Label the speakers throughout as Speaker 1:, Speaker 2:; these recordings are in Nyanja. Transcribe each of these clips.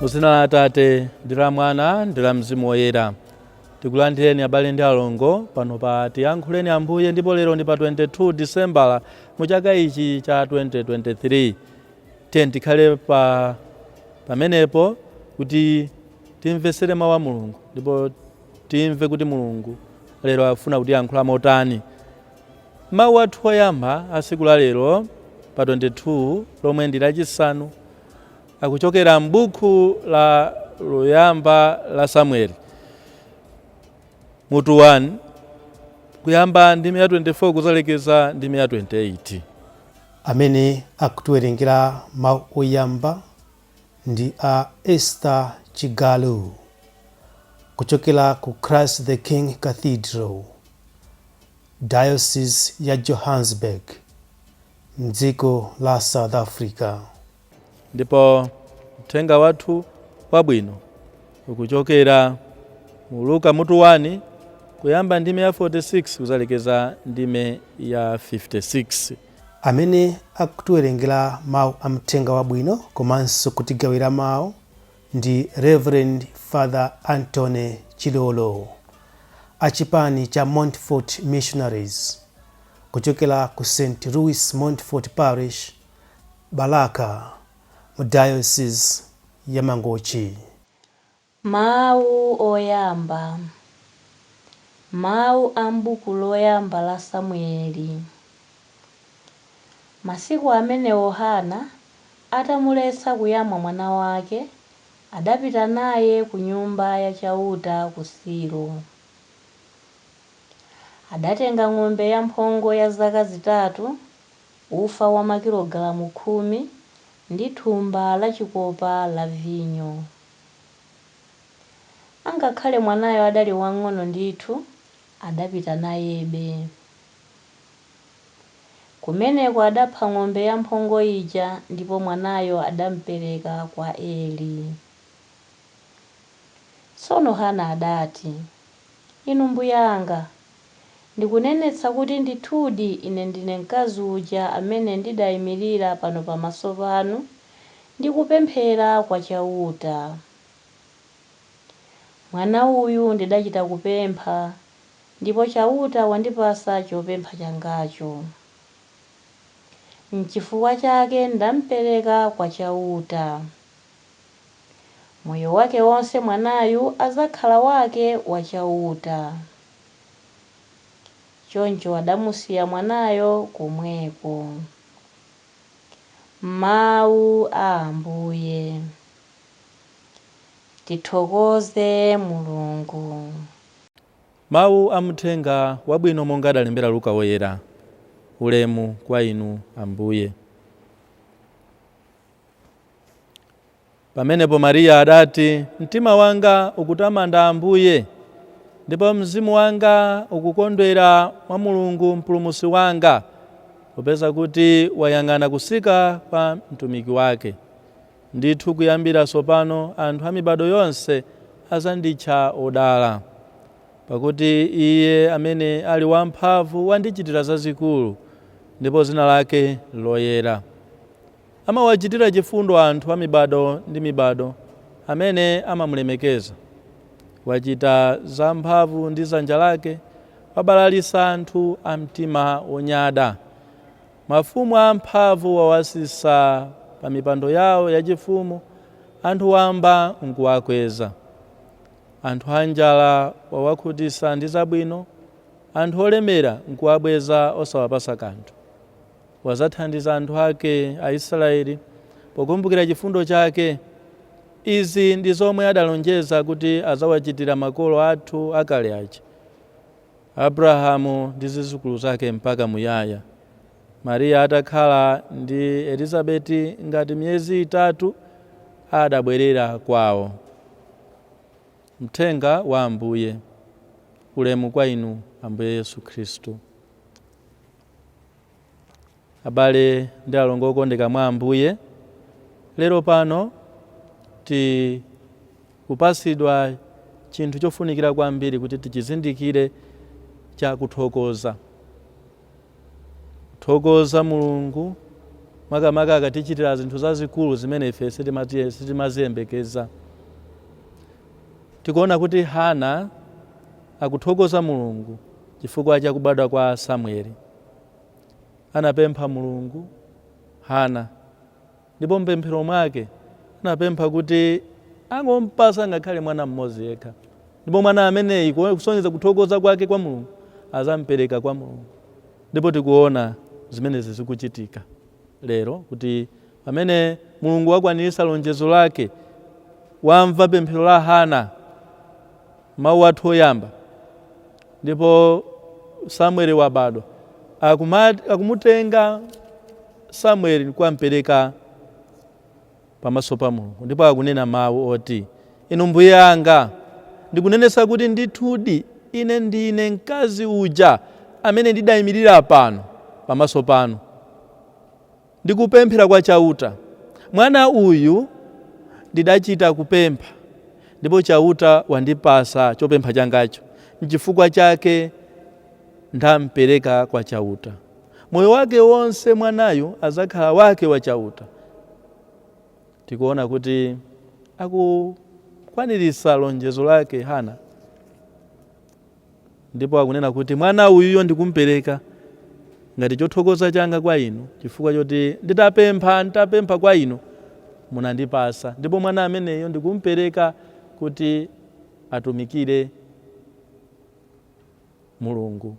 Speaker 1: Mu dzina la Atate ndi la Mwana ndi la Mzimu Woyera. Tikulandireni abale ndi alongo pano pa Tiyankhuleni Ambuye ndipo lero ndi pa 22 Disembala mu chaka ichi cha 2023. Tiyeni tikhale pa pamenepo kuti timvetsere mawu a Mulungu ndipo timve kuti Mulungu lero afuna kutiyankhula motani. Mawu athu oyamba a tsiku la lero pa 22 lomwe ndi lachisanu akuchokera m'buku la loyamba la Samueli mutu 1 kuyamba ndime ya 24 kuzalekeza ndime ya 28.
Speaker 2: Amene akutiwerengera mawu oyamba ndi a Esther Chigalu kuchokera ku Christ the King Cathedral, Diocese ya Johannesburg, mdziko la South Africa.
Speaker 1: Ndipo uthenga wathu wabwino ukuchokera mu Luka mutu 1 kuyamba ndime ya 46 kuzalekeza ndime ya 56.
Speaker 2: Amene akutiwerengera mawu a mthenga wabwino komanso kutigawira mawu ndi Reverend Father Anthony Chilolo a chipani cha Montfort Missionaries kuchokera ku St. Louis Montfort Parish, Balaka, mu Diocese ya Mangochi.
Speaker 3: Mawu oyamba. Mawu a m'buku loyamba la Samueli. Masiku amenewo Hana, atamuletsa kuyamwa mwana wake, adapita naye ku Nyumba ya Chauta ku Silo. Adatenga ng'ombe yamphongo ya zaka 3, ufa wa makilogalamu 10, ndi thumba lachikopa la vinyo. Angakhale mwanayo adali wamng'ono ndithu, adapita nayebe. Kumeneko adapha ng'ombe yamphongo ija, ndipo mwanayo adampereka kwa Eli. Tsono Hana adati, Inu mbuyanga, ndikunenetsa kuti ndithudi ine ndine mkazi uja amene ndidaimirira pano pamaso panu ndikupemphera kwa Chauta. Mwana uyu ndidachita kupempha, ndipo Chauta wandipatsa chopempha changacho. Nchifukwa chake ndampereka kwa Chauta. Moyo wake wonse mwanayu adzakhala wake wa Chauta. Choncho adamusiya mwanayo komweko. Mawu a Ambuye. Tithokoze Mulungu.
Speaker 1: Mawu a Mthenga Wabwino monga adalembera Luka Woyera. Ulemu kwa Inu, Ambuye. Pamenepo Mariya adati, Mtima wanga ukutamanda Ambuye, ndipo mzimu wanga ukukondwera mwa Mulungu Mpulumutsi wanga, popeza kuti wayang'ana kutsika kwa mtumiki wake. Ndithu kuyambira tsopano anthu a mibadwo yonse adzanditcha wodala. Pakuti Iye amene ali wamphamvu wandichitira zazikulu, ndipo dzina lake nloyera. Amawachitira chifundo anthu a mibadwo ndi mibadwo amene amamulemekeza. Wachita zamphamvu ndi dzanja lake, wabalalitsa anthu a mtima wonyada. Mafumu amphamvu wawatsitsa pa mipando yao yachifumu, anthu wamba nkuwakweza. Anthu anjala wawakhutitsa ndi zabwino, anthu olemera nkuwabweza osawapatsa kanthu. Wadzathandiza anthu ake Aisraeli pokumbukira chifundo chake. Izi ndi zomwe adalonjeza kuti adzawachitira makolo athu akale aja, Abrahamu ndi zidzukulu zake mpaka muyaya. Maria atakhala ndi Elizabeti ngati miyezi itatu, adabwerera kwao. Mthenga wa Ambuye. Ulemu kwa Inu, Ambuye Yesu Khristu. Abale ndi alongo okondeka mwa Ambuye, lero pano tikupatsidwa chinthu chofunikira kwambiri kuti tichizindikire cha kuthokoza. Kuthokoza Mulungu Makamaka akatichitira zinthu zazikulu zimene ife sitimaziyembekeza. Tikuona kuti Hana akuthokoza Mulungu chifukwa cha kubadwa kwa Samueli. Anapempha Mulungu Hana, ndipo mpemphero mwake anapempha kuti angompasa ngakhale mwana mmodzi yekha, ndipo mwana ameneyi, kusonyeza kuthokoza kwake kwa Mulungu, azampereka kwa Mulungu. Ndipo tikuona zimenezi zikuchitika lero, kuti pamene Mulungu wakwanirisa lonjezo lake, wamva pemphero la Hana, mawu athu oyamba, ndipo Samueli wabadwa, akumutenga Samueli kukampereka pamaso pa Mulungu, ndipo akunena mawu oti, "Inu mbuye anga, ndikunenetsa kuti ndithudi ine ndine mkazi uja amene ndidayimirira pano pamaso panu ndikupemphera kwa Chauta. Mwana uyu ndidachita kupempha, ndipo Chauta wandipasa chopempha changacho. Nchifukwa chake ndampereka kwa Chauta. Moyo wake wonse mwanayu azakhala wake wa Chauta." Tikuona kuti akukwanirisa lonjezo lake Hana, ndipo akunena kuti mwana uyuyo ndikumpereka ngati chothokoza changa kwa inu, chifukwa choti nditapempha kwa inu munandipasa, ndipo mwana ameneyo ndikumpereka kuti atumikire Mulungu.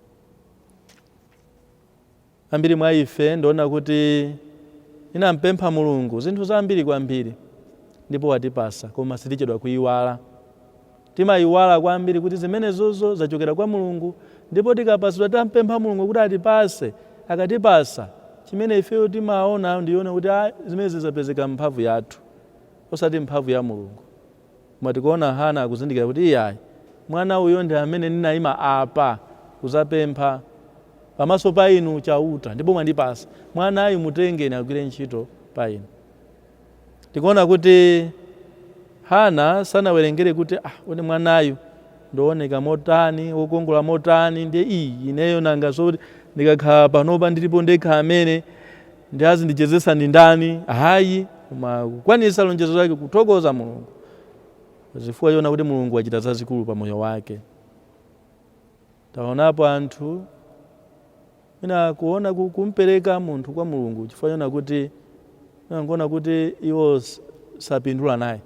Speaker 1: Ambiri mwa ife ndiona kuti tinampempha Mulungu zinthu zambiri kwambiri ndipo watipasa, koma sitichedwa kuyiwala. Timayiwala kwambiri kuti zimenezozo zachokera kwa Mulungu, ndipo tikapasidwa, tampempha Mulungu kuti atipase, akatipasa, chimene ifeyo timaona ndiona kuti zimenezi zapezeka mphamvu yathu, osati mphamvu ya Mulungu. Koma tikuona Hana akuzindikira kuti iyayi, mwana uyo ndi amene ndinayima apa kuzapempha pamaso pa inu Chauta, ndipo mwandipasa mwanayu, mutengeni agwire ntchito pa inu. Tikuona kuti Hana sanawerengere kuti uni mwanayu ndioneka motani, wokongola motani, ndiye iyi ineyo nanga zoti ndikakhala panopa ndilipo ndekha, amene ndi azindichezesa ndi ndani? Hayi, koma kukwanisa lonjezo lake, kuthokoza Mulungu chifukwa choona kuti Mulungu wachita zazikulu pa moyo wake. Taonapo anthu mwina kuona kumpereka munthu kwa Mulungu chifukwa choona kuti nkuona kuti iwo sapindula naye,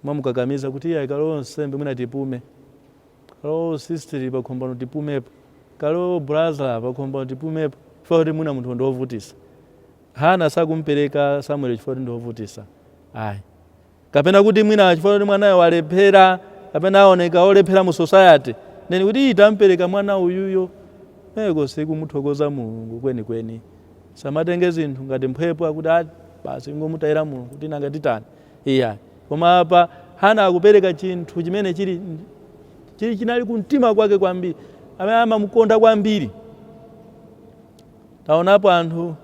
Speaker 1: mwamukakamiza kuti iye akalowa nsembe mwina tipume, kalowa sisteri pakhombano tipumepo, kalowa brother pakhombano tipumepo, chifukwa kuti mwina munthu ndiwovutisa. Hana sakumpereka Samueli chifukwa kuti ndiwovutisa, ayi, kapena kuti mwina chifukwa kuti mwanayo walephera kapena aoneka olephera mu society, neni kuti iyi tampereka mwana uyuyo meko sikumuthokoza Mulungu kwenikweni. Samatenge zinthu ngati mphepo akuti basi ngomutayira Mulungu kuti nanga titani, iyayi. Koma apa Hana akupereka chinthu chimene chili chinali kumtima kwake kwambiri, amene amamukonda kwambiri. Taonapo anthu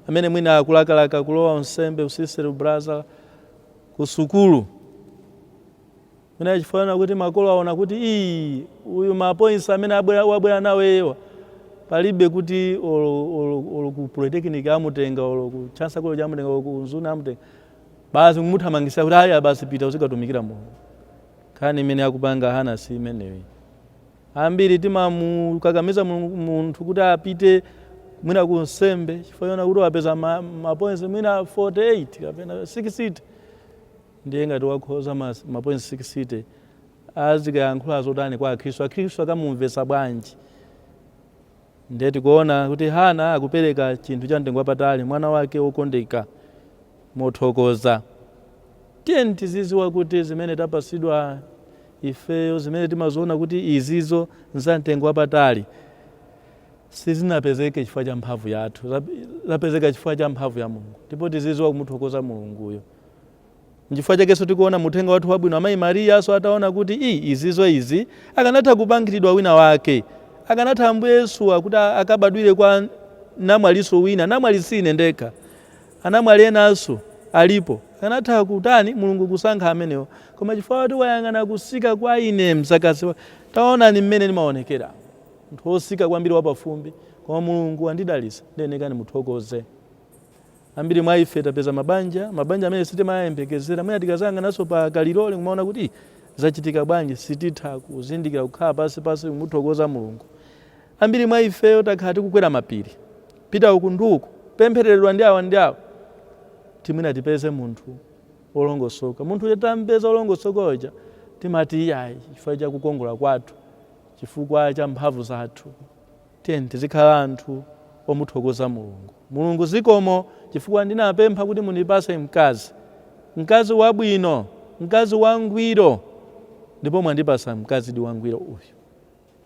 Speaker 1: amene mwina akulakalaka kulowa unsembe, usistere, ubraza ku sukulu, mwina chifukwa kuti makolo aona kuti iyi uyu ma points amene wabwera nawo ewa, palibe kuti olo ku Polytechnic amutenga, olo ku Chancellor College amutenga, olo ku Mzuni amutenga, basi kumuthamangisa kuti aya basi pita uzikatumikira Mulungu. Nkhani imene akupanga Hana si imeneyi. Ambiri timamukakamiza munthu kuti apite mwina ku nsembe chifukwa chona kuti wapeza ma points mwina 48 kapena 60, ndiye ngati wakhoza ma points 60 azikayankhula zotani kwa Akhristu? Akhristu akamumvetsa bwanji? Ndiye tikuona kuti Hana akupereka chinthu cha mtengo wapatali, mwana wake wokondeka, mothokoza. Tiyeni tiziziwa kuti zimene tapasidwa ifeyo, zimene timaziona kuti izizo nza mtengo wapatali, sizinapezeke chifukwa cha mphamvu yathu, zapezeka chifukwa cha mphamvu ya Mulungu, ndipo tiziziwa kumuthokoza Mulunguyo. Nchifukwa chakenso tikuona muthenga wathu wabwino, amayi Mariya so ataona kuti izizo izi akanatha kupangiridwa wina wake, akanatha Ambuye Yesu kuti akabadwire kwa namwaliso wina, namwali sine ndekha, anamwali enanso alipo, akanatha kutani Mulungu kusankha amenewo, koma chifukwa kuti wayang'ana kusika kwa ine mzakazi, taonani mmene ndimaonekera, munthu wosika kwambiri wapafumbi. Koma Mulungu wandidalitsa, ndiyeneka ndimuthokoze. Ambiri mwa ife tapeza mabanja, mabanja amene sitimayembekezera. Mwina tikazayang'ananso pa kalilole kumaona kuti, "Ih, zachitika bwanji?" Sititha kuzindikira kukhala pansi pansi kumuthokoza Mulungu. Ambiri mwa ifeyo takhala tikukwera mapiri, pita uku ndi uku, pemphereredwa ndi awa ndi awa, timwina tipeze munthu wolongosoka. Munthu uja tampeza wolongosoka uja, timati iyayi, chifukwa cha kukongola kwathu, chifukwa cha mphamvu zathu. Tiyeni tizikhala anthu omuthokoza Mulungu. Mulungu, zikomo chifukwa ndinapempha kuti mundipase mkazi, mkazi wabwino, mkazi wangwiro, ndipo mwandipasa mkazi wangwiro uyu,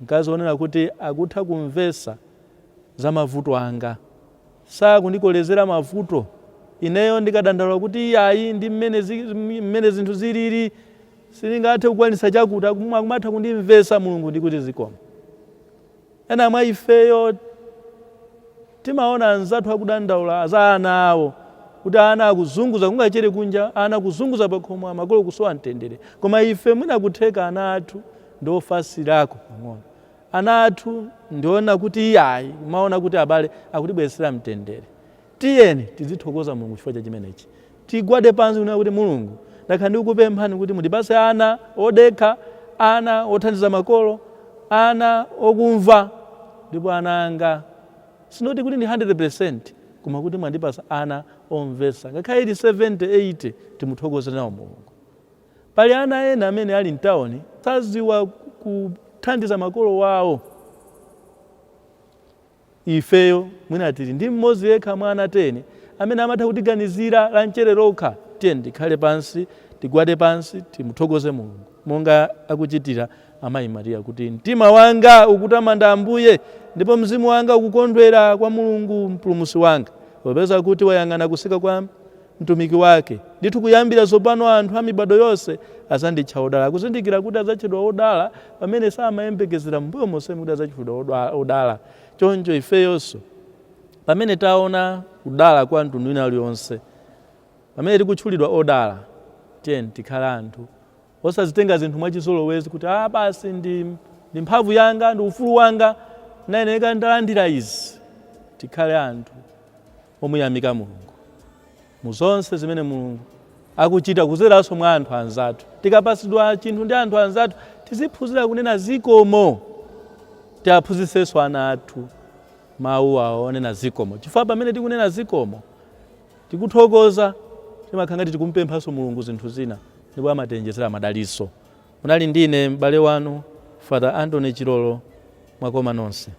Speaker 1: mkazi wonena kuti akutha kumvetsa za mavuto anga, sakundikolezera mavuto. Ineyo ndikadandaula kuti iyayi, ndi mmene zinthu zilili, sindingathe kukwanitsa chakuti, akumatha kundimvetsa. Mulungu, ndikuti zikomo. Ena mwa ifeyo timaona anzathu akudandaula za ana awo, kuti ana akuzunguza, kungachere kunja, ana akuzunguza pakhomo, makolo kusowa mtendere. Koma ife mwina kutheka ana athu ndiofasirako pang'ono, ana athu ndiona kuti iyayi, kumaona kuti abale akutibwezera mtendere. Tiyeni tizithokoza Mulungu chifukwa cha chimenechi. Tigwade pansi kunena kuti, "Mulungu, ndakhala ndikukupemphani kuti mundipase ana odekha, ana othandiza makolo, ana okumva, ndipo ana anga sinoti kuti ndi 100%, koma kuti mwandipasa ana omvetsa, ngakhale ili 70, 80." Timuthokoze nawo Mulungu. Pali ana ena amene ali mtawuni, saziwa kuthandiza makolo wawo. Ifeyo mwina tili ndi mmodzi yekha mwa ana 10 amene amatha kutiganizira la mchere lokha. Tiyeni tikhale pansi, tigwade pansi, timuthokoze Mulungu monga akuchitira amayi Mariya, kuti, "Mtima wanga ukutamanda Ambuye, ndipo mzimu wanga ukukondwera kwa Mulungu Mpulumutsi wanga, popeza kuti wayang'ana kuseka kwa mtumiki wake. Ndithu kuyambira tsopano anthu a mibado yonse azanditcha odala." Akuzindikira kuti adzatchedwa odala pamene samayembekezera mbuyo monsemu kuti adzatchedwa odala. Choncho ifeyonso, pamene taona kudala kwa mtundu wina uliwonse, pamene tikutchulidwa odala, tiyeni tikhale anthu osazitenga zinthu mwachizolowezi kuti, "Ah, basi, ndi mphamvu yanga, ndi ufulu wanga, nayeneka ndalandira izi." Tikhale anthu omuyamika Mulungu mu zonse zimene Mulungu akuchita kuzeranso mwa anthu anzathu. Tikapasidwa chinthu ndi anthu anzathu, tiziphunzira kunena zikomo. Tiaphunzitsenso ana athu mawu awo onena zikomo, chifukwa pamene tikunena zikomo, tikuthokoza, timakhala ngati tikumpemphanso Mulungu zinthu zina, ndipo amationjezera madalitso. Munali ndine m'bale wanu, Father Anthony Chilolo. Mwakoma nonse.